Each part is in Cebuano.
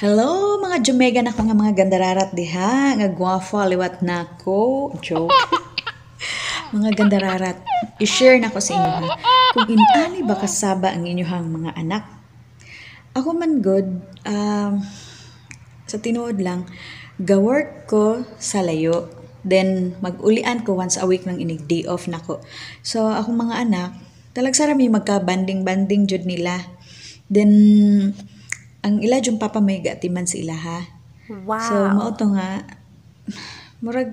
Hello mga Jumega na ko nga mga gandararat diha nga guwapo liwat nako joke. Mga gandararat, i-share nako sa inyo ha kung inani ba kasaba ang inyohang mga anak. Ako man good, sa tinuod lang ga-work ko sa layo. Then mag-ulian ko once a week ng inig day off nako. So akong mga anak, talagsara mi magka-banding-banding jud nila. Then ang ila jud papa may gaatiman sa ilaha. Wow. So mao to nga murag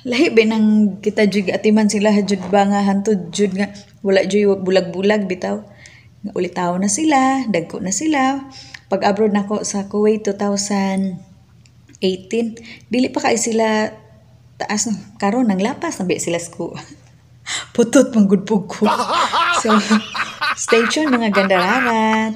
lahi ba nang kita jud gaatiman sila jud ba nga hantod jud nga wala jud bulag-bulag bitaw. Nga ulitaw na sila, dagko na sila. Pag abroad nako sa Kuwait 2018, dili pa kay sila taas karon nang lapas na sila school. Putot man gud pug ko. So stay tuned mga gandararat.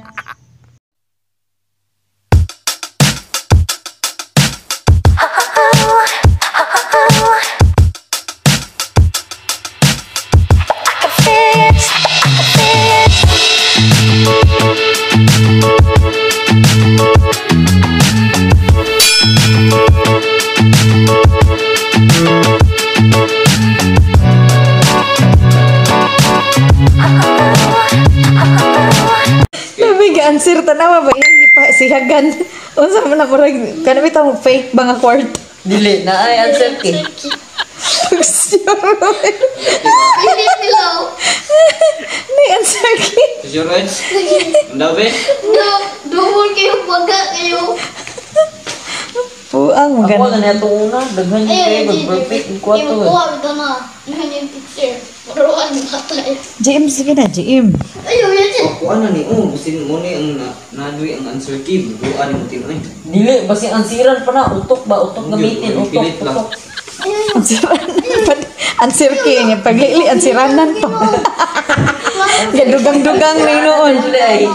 Answer tanawa ba yung sihagan? Unsa man na murag kanang bitong fake ba nga kwarta? Dili na ay answer key. May answer key. Assurance? Ndabe? No, duhol kayo baga kayo. Puang Ako maganda. na niya itong una. Daghan yung kayo. Mag-perfect yung kwarto. Imukuha ito na. Yun yung picture. Maruan matay. GM sige na, GM. Ayaw, yun siya. Kuha na ni oh, basin mo ni ang naduy ang answer key, buuan mo tinoy. Dili, basin ansiran pa na. Utok ba? Utok gamitin. Utok, Pilit lang. utok. Ansiranan. Answer key niya. Paglili, ansiranan pa. Gadugang-dugang na noon.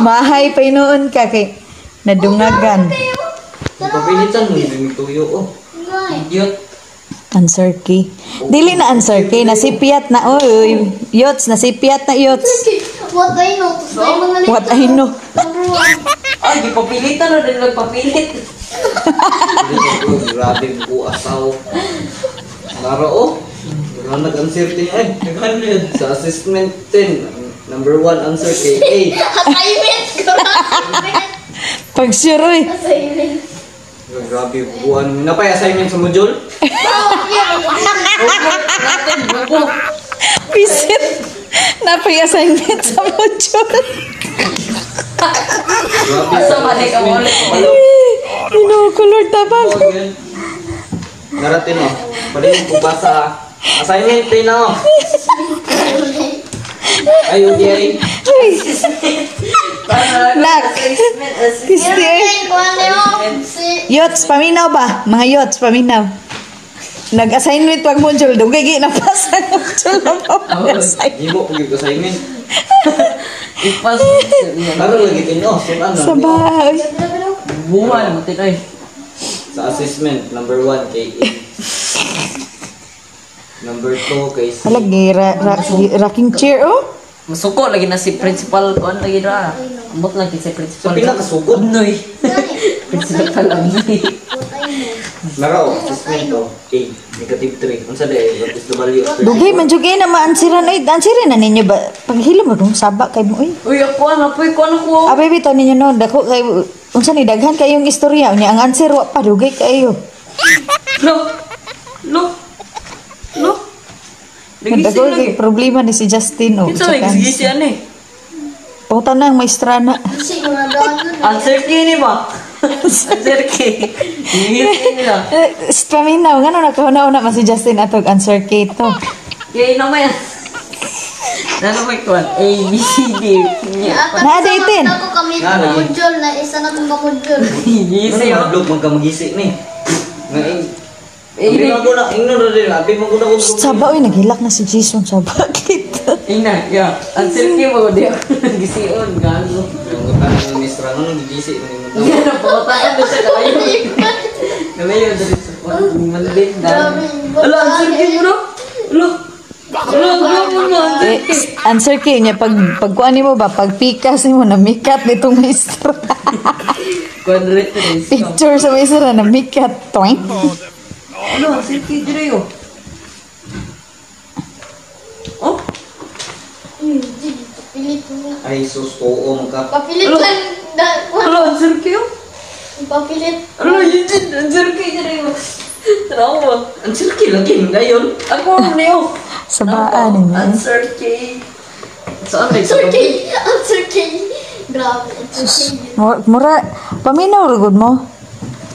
Mahay pa noon ka kay nadungagan. Papilitan mo yung tuyo oh. Idiot. Answer key. Dili na answer key. Nasipiyat na. Oy, yots. Nasipiyat na yots. What I know. What I know. Number one. Ay, di papilitan na din nagpapilit. Grabe ko asaw. Laro oh. Wala nag-answer tin ay. Sa assessment 10, number 1 answer kay A. Assignment! Pag sure oy. Assignment. Grabe buuan mo. Napay assignment sa module? Visit. Napay assignment sa module. Grabe. Asa mali ka mo ulit. Ginoo ko Lord tabang. Narating oh. Pwede ko basa. Assignment 10 na oh. Ay, okay. Nak. Kisti. Yots, paminaw ba? Mga yots, paminaw. Nag-assignment pag module. Dugay gi na pasa ang module. Himo pag assignment. Ipas. Laro lagi tin oh. Sunan na. Sabay. Buwan mo tinoy. Sa assessment, number 1 kay A. Number 2 kay C. Hala, rocking chair, oh. Masuko lagi na si principal kuan lagi ra. Ambot lang kay si principal. Sa pinakasugod. Abnoy. Principal Abnoy. Laro, assessment oh. A. Negative 3. Unsa day? What is the value of 3? Dugay man jud kay na maansiran oy. Ansiran na ninyo ba? Paghilom mo dong saba kay mo oy. Uy, ako ano po, ko ano ko. Abay bitaw ninyo no, dako kay unsa ni daghan kayong istorya unya ang answer wa pa dugay kayo. Lo. Lo. Lo. Dako kay problema ni si Justin oh. Kinsa may gisi ani? Pautan na ang maestra na. Answer key ni ba? Answer key. Gisi nila. Paminaw ngano nakahuna-una man si Justin atog answer key to. Kay na may. Nano may kuan A B C D. Na, dating. Ako kami module na isa na kong module. Gisi Ano oh. madlog man ka magisi ni? Nga eh. Abi mo na ingnon ra din, abi mo na kung Saba oy naghilak na si Jason saba kita. Ina, ya. Answer key mo di ako gision gago. Yung utan ng maestra nga nagigisi man yung Yan ang pangutaan na siya kalayo. Kalayo dali sa kuan mandin na. Ala, answer key mo no? Ala. Ala, grabe mo answer Eh, answer key niya pag pagkuan nimo ba pagpikas nimo na mikat nitong maestra. Quadrate is. Picture sa may sira na mikat. Toink. Ano, ang silky dito yun. Oh, Sige, papilit mo na. Ay, sus, oo ka. Papilit lang. Ano, ang silky yun. Papilit. Ano, Eugene, ang silky dito yun. Tanaw mo. Ang silky lagi, dayon. Ako ang niyo. Sa baan ninyo. Answer K. Saan may Answer K. Answer K. Grabe, answer K. Mura, paminaw rugod mo.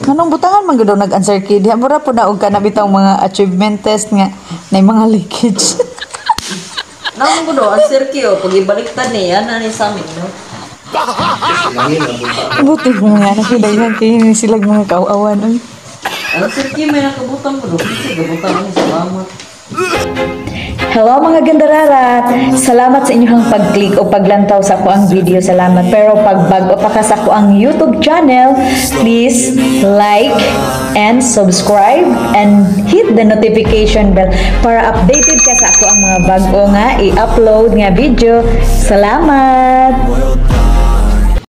Anong butangan man gud daw nag-answer key diha? Mura po na og kana bitaw mga achievement test nga na mga leakage. Naman ko do, answer K oh. Pag ibaliktad niya, yan na ni sa amin, no? Langin na bunta. Buti mo nga nakidaghan kay ni sila mga kauawan oy. Answer K, may nakabutang ko do. Kasi gabutang ni sa mama. Hello mga gandararat! Salamat sa inyong pag-click o paglantaw sa akoang video. Salamat. Pero pag bago pa ka sa akoang YouTube channel, please like and subscribe and hit the notification bell para updated ka sa akoang mga bago nga i-upload nga video. Salamat! World.